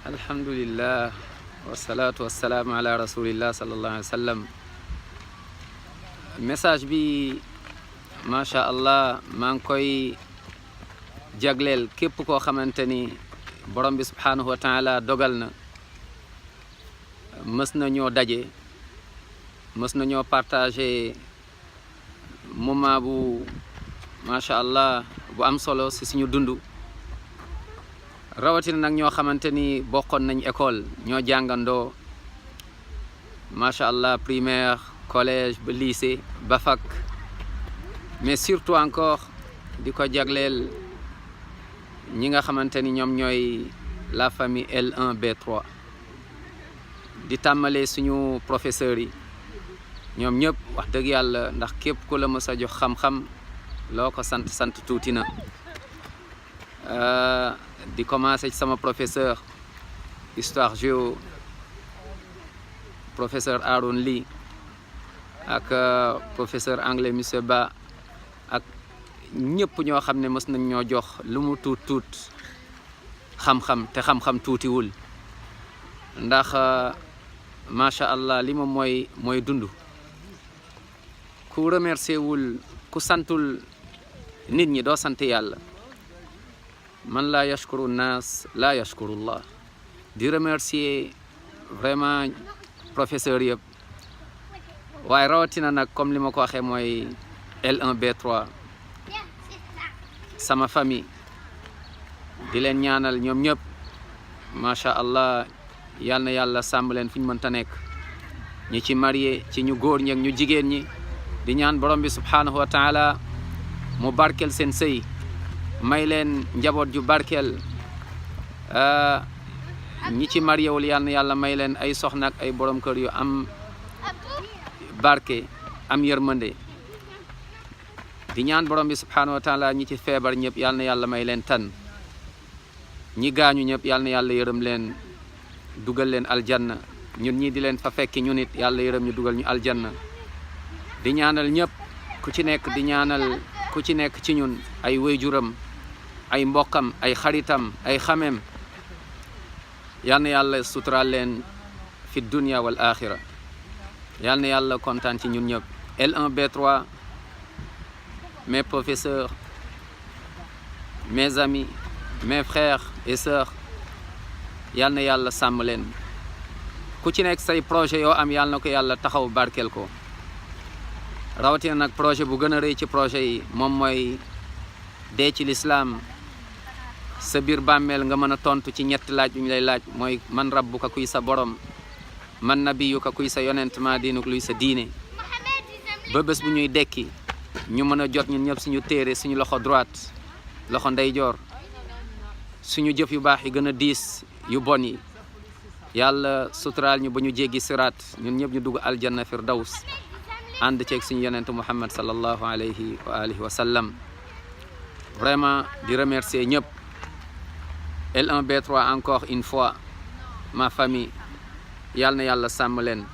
alhamdulillah wasalaatu wasalaamu ala rasulillah sallallahu alayhi wa sallam. Message bi macha allah maa ngi koy jagleel képp koo xamante ni borom bi subhanahu wa taala dogal na mës na ñoo daje, mës na ñoo partagé moment bu macha allah bu am solo si suñu dund. rawatina nag ñoo xamante ni bokkoon nañ école ñoo jàngandoo macha allah primaire collège ba lycée ba fac, mais surtout encore di ko jagleel ñi nga xamante ni ñoom ñooy la famille L1 B3 di tàmmalee suñu professeurs yi ñoom ñëpp wax dëgg yàlla ndax képp ku la mës a jox xam-xam loo ko sant tuuti na. di commencer ci sama professeur histoire géo professeur Aaron Ly ak professeur anglais monsieur Ba ak ñëpp ñoo xam ne mës nañ ñoo jox lu mu tuut xam-xam te xam-xam tuutiwul ndax macha allah li moom mooy dund. ku remercier wul ku santul nit ñi doo sant yàlla. man laa yashkuru naas laa yashkurullah. di remercier vraiment professeur yëpp waaye rawatina nag comme li ma ko waxee mooy L1 B3 sama famille di leen ñaanal ñoom ñëpp macha allah yal na yàlla sàmm leen fu ñu mënta nekk, ñi ci marié ci ñu góor ñi ak ñu jigéen ñi. di ñaan borom bi subhanahu wa taala mu barkel seen sëy, may leen njaboot ju barkeel. ñi ci marié wul yal na yàlla may leen ay soxna ak ay borom kër yu am barke am yërmande. di ñaan borom bi subhanahu wa taala ñi ci feebar ñëpp yal na yàlla may leen tan, ñi gaañu ñëpp yal na yàlla yërëm leen dugal leen aljanna, ñun ñi di leen fa fekki ñu nit yàlla yërëm ñu dugal ñu aljanna. di ñaanal ñëpp ku ci nekk di ñaanal ku ci nekk ci ñun ay wayjuram ay mbokkam ay xaritam ay xamem yal na yàlla suturaal leen fi dunya wal axira. yal na yàlla kontaan ci ñun ñëpp. L1 B3 mes professeurs, mes amis, mes frères et sœurs yal na yàlla sàmm leen. ku ci nekk say projet yoo am yal na ko yàlla taxaw barkeel ko. rawatina nag projet bu gën a rëy ci projet yi moom mooy dee ci lislaam sa biir bàmmeel nga mën a tontu ci ñetti laaj yu ñu lay laaj mooy man rabbuka kuy sa borom, man nabiyuka kuy sa yonent, ma diinuk luy sa diine. ba bés bu ñuy dekki ñu mën a jot ñun ñëpp suñu téere suñu loxo droite loxo ndeyjoor, suñu jëf yu baax yi gën a diis yu bon yi yàlla suturaal ñu ba ñu jéggi siraat ñun ñëpp ñu dugg aljanna firdaws ànd ceeg suñu yonent Muhammad sallallahu alayhi wa alihi wa sallam. vraiment di remercier ñëpp. L1 B3 encore une fois ma famille yal na yàlla sàmm leen,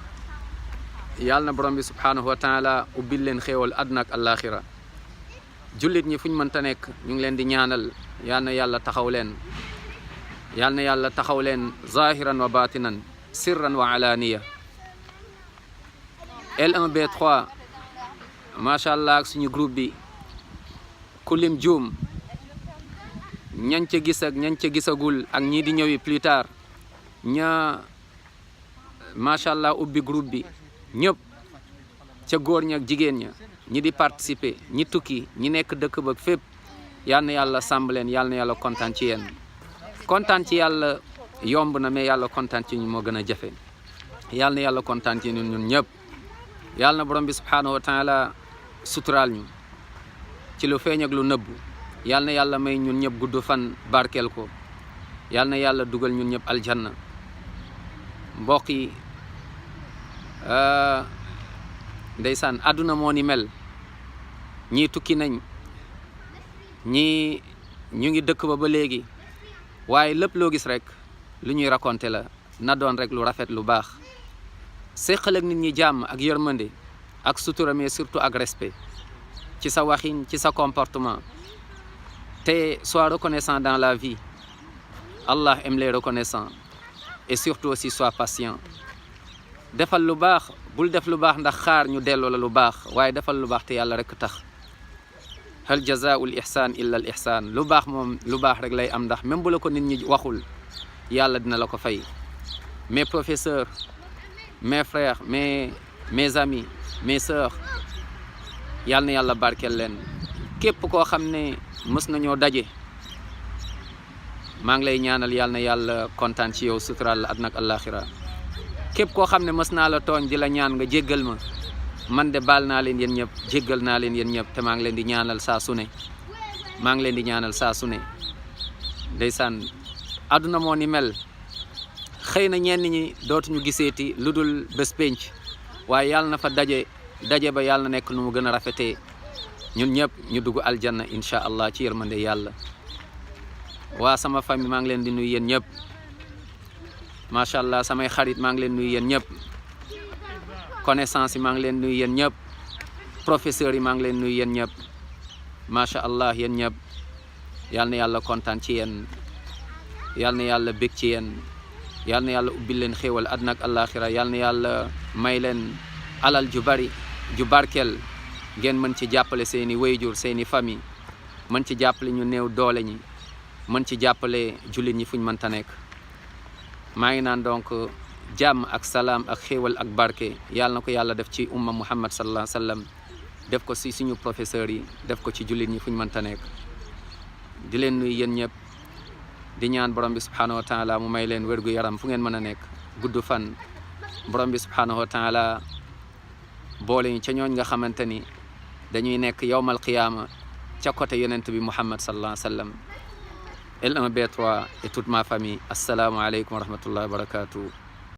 yal na borom bi subhanahu wa taala ubbil leen xéewal àdduna ak àllaaxira. jullit ñi fu ñu mënta nekk ñu ngi leen di ñaanal yal na yàlla taxaw leen, yal na yàlla taxaw leen zahiran wa batinan sirran wa alaniya. L1 B3 macha allah ak suñu groupe bi ku lim juum, ñañ ca gis ak ñañ ca gisagul ak ñii di ñëwi plus tard ña macha allah ubbi groupe bi ñëpp ca góor ña ak jigéen ña ñi di participer ñi tukki ñi nekk dëkk ba fépp yal na yàlla sàmm leen, yal na yàlla kontaan ci yéen. kontaan ci yàlla yomb na mais yàlla kontaan ci ñun moo gën a jafe. yal na yàlla kontaan ci ñun ñëpp. yàlla na borom bi subhanahu wa taala suturaal ñu ci lu feeñ ak lu nëbbu. yàlla na yàlla may ñun ñëpp gudd fan barkeel ko. yàlla na yàlla dugal ñun ñëpp aljanna. mbokk yi ndeysaan àdduna moo ni mel, ñii tukki nañ, ñii ñu ngi dëkk ba léegi, waaye lépp loo gis rek lu ñuy raconté la na doon rek lu rafet lu baax. séqal ak nit ñi jàmm ak yërmande ak sutura, mais surtout ak respect ci sa waxin ci sa comportement. te sois reconnaissant dans la vie. Allah aime les reconnaissants. et surtout aussi sois patient defal lu baax bul def lu baax ndax xaar ñu delloo la lu baax waaye defal lu baax te yàlla rek tax hal jazaa'ul ihsaan illa al ihsaan lu baax moom lu baax rek lay am ndax même bu la ko nit ñi waxul yàlla dina la ko fay. Mes professeurs, mes frères, mes amis, mes sœurs yal na yàlla barkeel leen képp koo xam ne mës nañoo daje maa ngi lay ñaanal yal na yàlla kontaan ci yow sutural àddina ak àllaaxira képp koo xam ne mës naa la tooñ di la ñaan nga jéggal ma man de baal naa leen yéen ñëpp jéggal naa leen yéen ñëpp te maa ngi leen di ñaanal saa su ne maa ngi leen di ñaanal saa su ne ndeysaan àdduna moo ni mel xëy na ñenn ñi dootuñu giseeti lu dul bés penc waaye yàlla na fa daje ba yàlla na nekk nu mu gën a rafetee ñun ñëpp ñu dugg aljanna incha allah ci yërmande yàlla. waa sama famille maa ngi leen di nuyu yéen ñëpp macha allah samay xarit maa ngi leen nuyu yéen ñëpp connaissance yi maa ngi leen nuyu yéen ñëpp professeurs yi maa ngi leen nuyu yéen ñëpp macha allah yéen ñëpp yal na yàlla kontaan ci yéen yal na yàlla bég ci yéen yal na yàlla ubbil leen xéewal àddina ak àllaaxira yal na yàlla may leen alal ju bari ju barkeel ngeen mën ci jàppale seeni wayjur seeni famille mën ci jàppale ñu néew doole ñi mën ci jàppale jullit ñi fuñ mënta nekk maa ngi naan donc jàmm ak salaam ak xéewal ak barke yàlla na ko yàlla def ci umma muhammad sallallahu alayhi wa sallam def ko si suñu professeurs yi def ko ci jullit ñi fuñ mënta nekk di leen nuyu yéen ñëpp di ñaan borom bi subhanahu wa taala mu may leen wérgu yaram fu ngeen mën a nekk gudd fan borom bi subhanahu wa taala boole ñu ca ñooñ nga xamante ni dañuy nekk yawmal qiyaama ca côté yonent bi muhammad sallallahu alayhi wa sallam L1 B3 et toute ma famille assalamu alaikum wa rahmatullahi wa barakatuh.